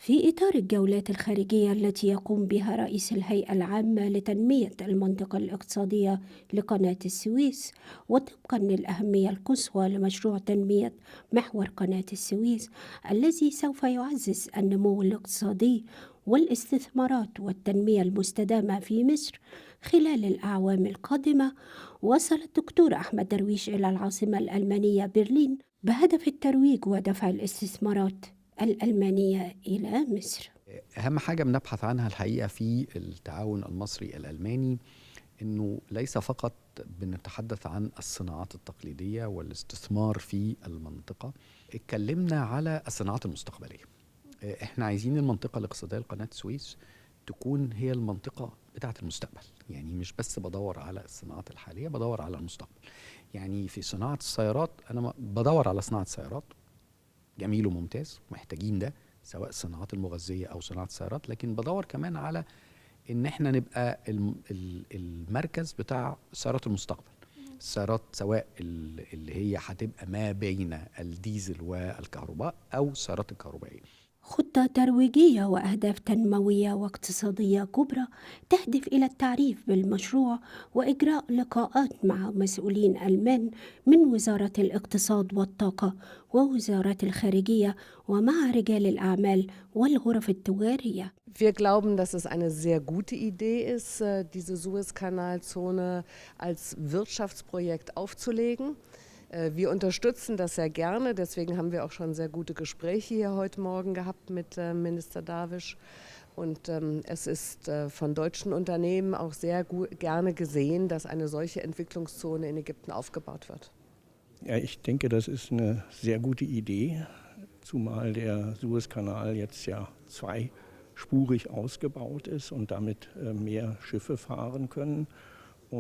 في إطار الجولات الخارجية التي يقوم بها رئيس الهيئة العامة لتنمية المنطقة الاقتصادية لقناة السويس، وطبقا للأهمية القصوى لمشروع تنمية محور قناة السويس الذي سوف يعزز النمو الاقتصادي والاستثمارات والتنمية المستدامة في مصر خلال الأعوام القادمة، وصل الدكتور أحمد درويش إلى العاصمة الألمانية برلين بهدف الترويج ودفع الاستثمارات الألمانية إلى مصر. أهم حاجة بنبحث عنها الحقيقة في التعاون المصري الألماني إنه ليس فقط بنتحدث عن الصناعات التقليدية والاستثمار في المنطقة، اتكلمنا على الصناعات المستقبلية. احنا عايزين المنطقة الاقتصادية لقناة السويس تكون هي المنطقة بتاعة المستقبل، يعني مش بس بدور على الصناعات الحالية، بدور على المستقبل. يعني في صناعة السيارات أنا بدور على صناعة سيارات، جميل وممتاز، محتاجين ده سواء الصناعات المغذية أو صناعة السيارات، لكن بدور كمان على إن احنا نبقى المركز بتاع سيارات المستقبل. السيارات سواء اللي هي هتبقى ما بين الديزل والكهرباء أو السيارات الكهربائية. خطة ترويجية وأهداف تنموية واقتصادية كبرى تهدف إلى التعريف بالمشروع وإجراء لقاءات مع مسؤولين ألمان من وزارة الاقتصاد والطاقة ووزارة الخارجية ومع رجال الأعمال والغرف التجارية. Wir glauben, dass es eine sehr gute Idee ist, diese Suezkanalzone als Wirtschaftsprojekt aufzulegen. Wir unterstützen das sehr gerne, deswegen haben wir auch schon sehr gute Gespräche hier heute Morgen gehabt mit Minister Darwish. Und es ist von deutschen Unternehmen auch sehr gerne gesehen, dass eine solche Entwicklungszone in Ägypten aufgebaut wird. Ja, ich denke, das ist eine sehr gute Idee, zumal der Suezkanal jetzt ja zweispurig ausgebaut ist und damit mehr Schiffe fahren können.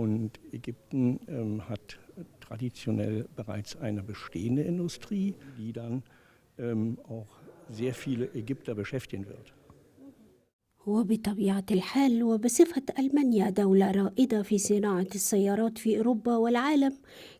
Und Ägypten hat traditionell bereits eine bestehende Industrie, die dann auch sehr viele Ägypter beschäftigen wird. وبطبيعة الحال وبصفة ألمانيا دولة رائدة في صناعة السيارات في أوروبا والعالم،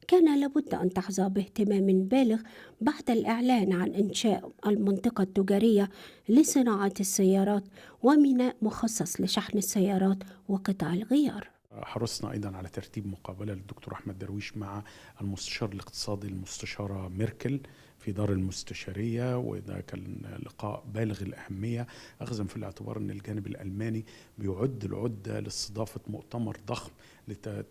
كان لابد أن تحظى باهتمام بالغ بعد الإعلان عن إنشاء المنطقة التجارية لصناعة السيارات وميناء مخصص لشحن السيارات وقطع الغيار. حرصنا أيضا على ترتيب مقابلة للدكتور أحمد درويش مع المستشار الاقتصادي المستشارة ميركل في دار المستشارية، وده كان لقاء بالغ الأهمية أخذا في الاعتبار أن الجانب الألماني بيعد العدة لاستضافة مؤتمر ضخم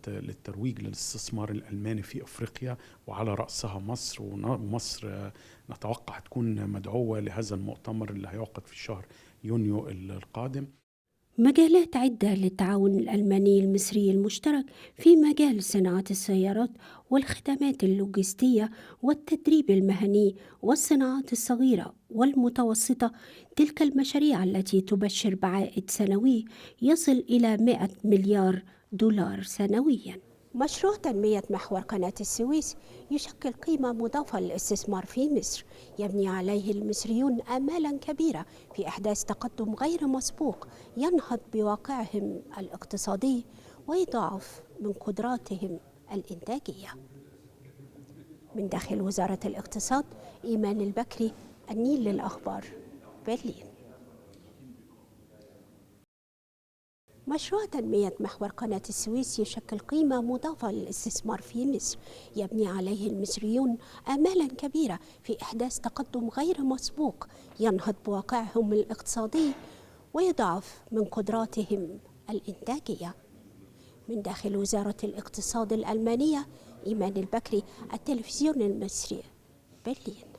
للترويج للاستثمار الألماني في أفريقيا وعلى رأسها مصر، ومصر نتوقع تكون مدعوة لهذا المؤتمر اللي هيعقد في شهر يونيو القادم. مجالات عدة للتعاون الألماني المصري المشترك في مجال صناعة السيارات والخدمات اللوجستية والتدريب المهني والصناعات الصغيرة والمتوسطة، تلك المشاريع التي تبشر بعائد سنوي يصل إلى 100 مليار دولار سنوياً. مشروع تنمية محور قناة السويس يشكل قيمة مضافة للاستثمار في مصر، يبني عليه المصريون آمالا كبيرة في إحداث تقدم غير مسبوق ينهض بواقعهم الاقتصادي ويضاعف من قدراتهم الإنتاجية. من داخل وزارة الاقتصاد، إيمان البكري، النيل للأخبار، برلين. مشروع تنمية محور قناة السويس يشكل قيمة مضافة للاستثمار في مصر، يبني عليه المصريون آمالا كبيرة في إحداث تقدم غير مسبوق ينهض بواقعهم الاقتصادي ويضاعف من قدراتهم الإنتاجية. من داخل وزارة الاقتصاد الألمانية، إيمان البكري، التلفزيون المصري، برلين.